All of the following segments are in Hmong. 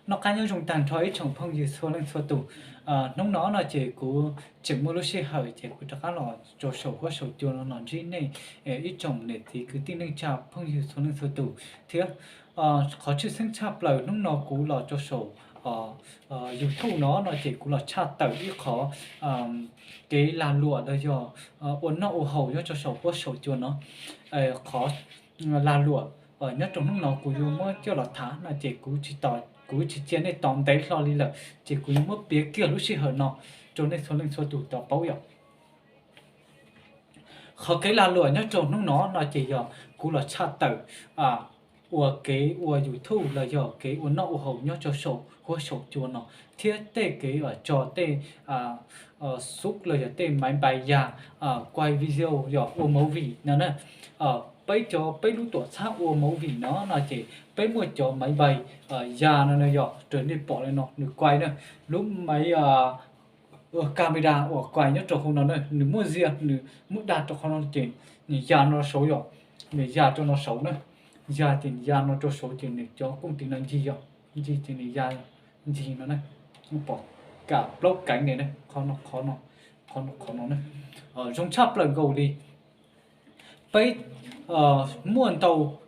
Noj qab nyob zoo tag nrho ib tsoom phooj ywg txhua leej txhua tus. Hnub no no ces kuv tseem muaj lub sij hawm ces kuv rov qab los rau saum huab saum cua no los ntsib nej ib tsoom niam txiv kwv tij neej tsa phooj ywg txhua leej txhua tus thiab. Qhov tshwj xeeb tshaj plaws hnub no kuv los rau saum YouTube no no ces kuv los tshaj tawm ib qhov kev lag luam los yog ua noj ua haus nyob rau saum huab saum cua no. Qhov lag luam nyob rau hnub no kuv yuav muab coj los tham no ces kuv tsis tos, kuv tsis cia nej tos ntev hlo li lawm ces kuv yuav muab piav kiag lub sij hawm no rau nej txhua leej txhua tus tau paub yom. Qhov kev lag luam nyob rau hnub no no ces yog kuv los tshaj tawm ua kev ua YouTube los yog kev ua noj ua haus nyob rau saum huab saum cua no thiab tej kev tso tej xub los yog tej maiv npais ya kuaj video yog ua movie no na. Peb cov peb lub tuam txhab ua movie no no ces peb muaj cov maiv npais ya no no yog raws nej pom li no nws kuaj na, lub maiv camera uas kuaj nyob rau hauv no na nws muaj zia, nws muab dag rau qhov no ces nws ya no saud yom, nws ya rau no saud na, ya ces nws ya no rau saud ces nws cov kooj tis no ncig yom, ncig ces nws ya ncig no na, pom kam plaub keev ne, qhov no, qhov no, qhov no, qhov no na zoo tshaj plaws nkaus li. Peb muaj ntau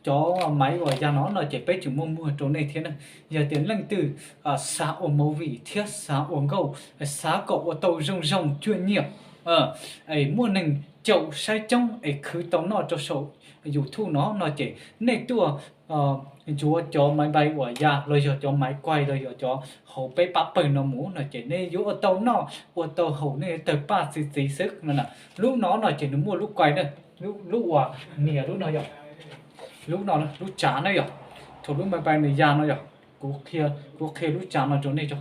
cov maiv uas ya no no ces peb tseem muaj muag rau nej thiab na. Yog tias leej twg xav ua movie thiab xav ua nkauj, xav kom ua tau zoo zoo cuag nyiam, muaj neeg caum saib coob es khwv tau noj rau saum YouTube no no ces nej tuaj ntxuav cov maiv npais uas ya los yog cov maiv kuaj los yog cov hauv peb pab pawg no mus no ces nej yuav ua tau noj ua tau haus, nej yuav tawg paj txi txiv xwb no. Lub no no ces nws muaj lub kuaj na, lub uas nias lub no yom, lub no lub tsav na yom, thaum lub maiv npais nws ya no yom, kuv qhia lub tsav no rau nej tso.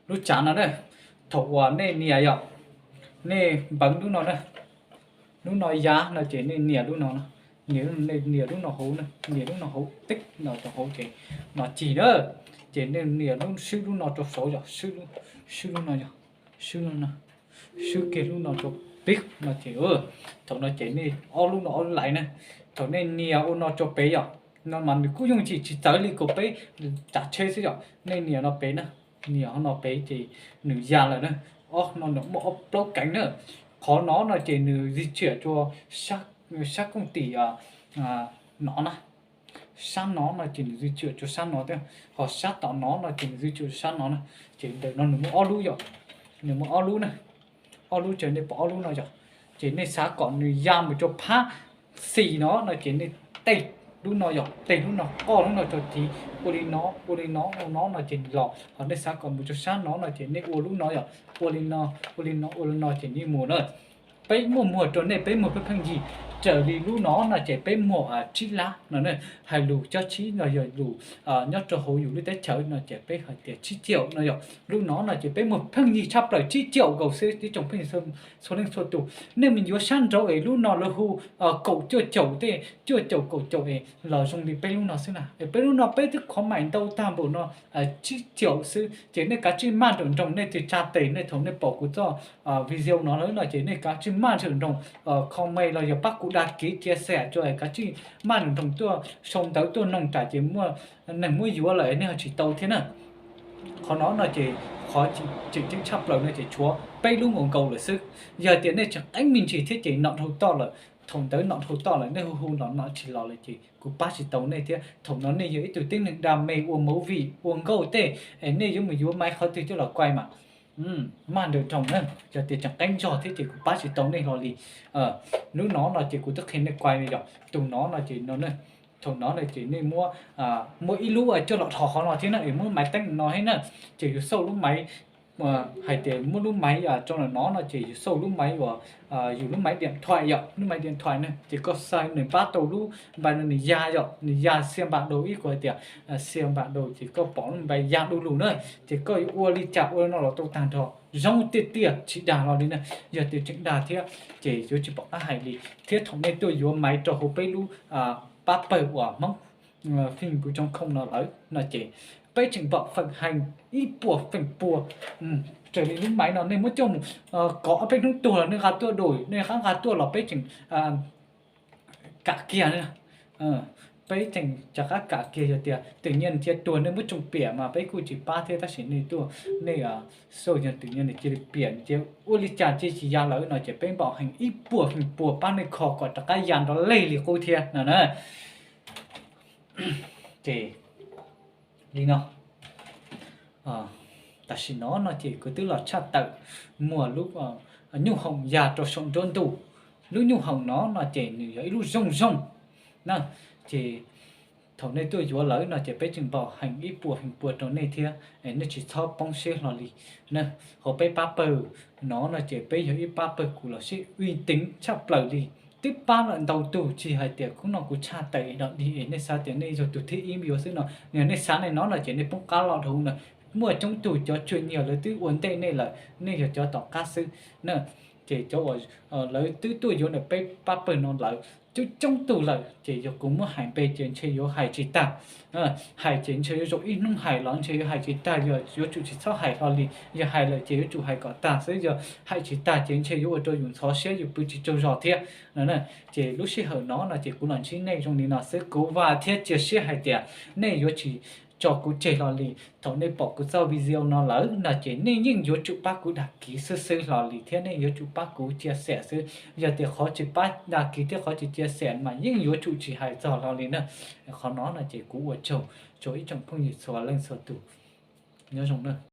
Lub tsav no na, thaum uas nej nias yom, nej npeev lub no na, lub no ya no ces nej nias lub no, nias, nias lub no hauv na, nias lub no hauv tib no rau hauv ces no cig na, ces nej nias lub, swb lub no rau saud yom, swb lub no yom, swb lub no, swb kiag lub no rau pib no ces thaum no ces nej ob lub no ob lub lais na, thaum nej nias ua no rau pem yom, no mas nws kuj yooj yim tsis txawv li kom peb tsav tsheb xwb yom, nej nias no pem na, nias no pem ces nws ya lawm na. Ob no nws muaj ob plaub keev na, qhov no no ces nws di tsiam rua sab kooj tim no na, sab no no ces nws di tsiam rua sab no thiab, ho sab tom no no ces nws di tsiam sab no na. Ces ntawm no nws muaj ob lub yom, nws muaj ob lub na, ob lub ces nej pom ob lub no yom, ces nej xav kom nws ya mus rau phab xis no no ces nej tej lub no yom, tej lub no, qoj lub no rau tid, ua li no, ua li no, ua no no ces nws los, ho nej xav kom mus rau sab no no ces nej ua lub no yom, ua li no, ua li no, ua li no ces nws mus na. Peb muaj muag rau nej, peb muag pheej pheej yig, raws li lub no no ces peb muag tsib lab no na, hais lus cob tsib no yog lus nyob rau hauv yus lub teb chaws no ces peb hais tias tsib caum no yom. Lub no no ces peb muag pheej yig tshaj plaws tsib caum nkaus xwb ib tsoom phooj ywg txhua leej txhua tus. Nej mus yuav sab nraud es lub no lawv hu kaum cuaj caum tej, cuaj caum kaum caum es los zoo li peb lub no xwb na. Es peb lub no peb twb comment ntau tag npaum no tsib caum xwb ces nej kav tsij maj nrawm nroos nej tus tsa tes nej thaum nej pom kuv txoj video no lawm no ces nej kav tsij maj nrawm nroos comment los yog pab kuv đăng ký chia sẻ rua, kav tsij maj nrawm nroos tuaj sau ntawv tuaj noog tsam ces muaj neeg muab yuav lawm nej ho tsis tau thiab na. Qhov no no ces qhov tseem ceeb tshaj plaws no ces tshuav peb lub nkaus nkaus lawm xwb. Yog tias nej tseem qeeb me ntsis thiab ces nom dhau toj lawm, thaum ntawd nom dhau toj lawm nej hu hu los nom tsis los lawm ces kuv pab tsis tau nej thiab. Thaum no nej yog ib tug tib neeg đam mê ua movie ua nkauj tej es nej yuav mus yuav maiv qhov twg coj los kuaj mas maj nrawm nroos na, yog tias tseem qeeb zog thiab ces kuv pab tsis tau nej hlo li. Lub no no ces kuv twb qhia nej kuaj yom, tus no no ces no, thaum no no ces nej muab, muab ib lub coj los dhos qhov no thiab na, es muab maiv teeb no thiab na, ces yus xauj lub maiv, hais tias muab lub maiv rau ntawm no no ces yus xauj lub maiv uas yus lub maiv điện thoại yom, lub maiv điện thoại na ces koj xa nws pab tau lub npais no nws ya yom, nws ya xiam npam daus ib kuv hais tias xiam npam daus ces koj pom lub npais ya du lug na, ces koj yuav ua li cas ua li no los tau tag nrho zoo tiag tiag tsis dag hlo li na. Yog tias tseem dag thiab ces yuav tsis pom qab hais li. Thiab thaum nej tuaj yuav maiv rau hauv peb lub pab pawg uas Hmoob phim pus tsoo khooj no lawm no ces peb tseem npam feem heev ib puas feem pua, raws li lub maiv no nej muab coj mus kov ob peb hnub tuag los nej nqa tuaj dua, nej nqa tuaj los peb tseem kam kiag, Peb tseem rov qab kam kiag yog tias twm nyaj cia tuag nej muab tsoo piam mas peb kuj tsis pab thiab, tab sis nej tuaj nej xauj yog twm nyaj nws cia li piam ces ua li cas cia tsis ya lawm no ces peb npaum heev ib puas feem pua pab nej kho kom rov qab ya nrov leg li qub thiab no na. Ces li no, tam sim no no ces kuv twb los tshaj tawm muag lub nyuj hoom ya rau saum nruab ntug. Lub nyuj hoom no no ces nws yog ib lub zoo zoo na, ces thaum nej tuaj yuav lawm no ces peb tseem npaum heev ib puas feem pua rau nej thiab, nej tsis txhob poob siab hlo li na. Hauv peb pab pawg no no ces peb yog ib pab pawg kuv los sib uy tín tshaj plaws li. Twb pab lawm ntau tug, tsis hais tias kuv no kuv tshaj tawm ib dog dig es nej xav tias nej yog tus thib ib yuav xwb no, yog nej xav li no no ces nej poob qab loj dhau na. Muaj coob tug cov tsuam nyiag lawv twb ua ntej nej lawm, nej yog cov tom qab xwb na. Ces cov uas lawv twb tuaj yuav ntawm peb pab pawg no lawm coob coob tug lawm ces yog kuv muab hais npe ces ntshe yuav hais tsis tag. Hais ces ntshe yuav zoo ib hnub hais los ntshe yuav hais tsis tag, yog yuav tsum tsis txhob hais hlo li. Yog hais lawm ces yuav tsum hais kom tag xwb, yog hais tsis tag ces ntshe yuav ua rau yus ntxhov siab yus pw tsis tsaug zog thiab no. Ces lub sij hawm no no ces kuv los ntsib nej zoo li no xwb, kuv vam thiab cia siab hais tias nej yuav tsis tso kuv tseg hlo li. Thaum nej pom kuv txoj video no lawm no ces nej yeej yuav tsum pab kuv dag kiv xwb xwb hlo li thiab nej yuav tsum pab kuv cia xem xwb. Yog tias qhov tsis pab dag kiv thiab qhov tsis cia xem mas yeej yuav tsum tsis hais txog hlo li na. Qhov no no ces kuv ua tsaug rau ib tsoom phooj ywg txhua leej txhua tus. Nyob zoo na.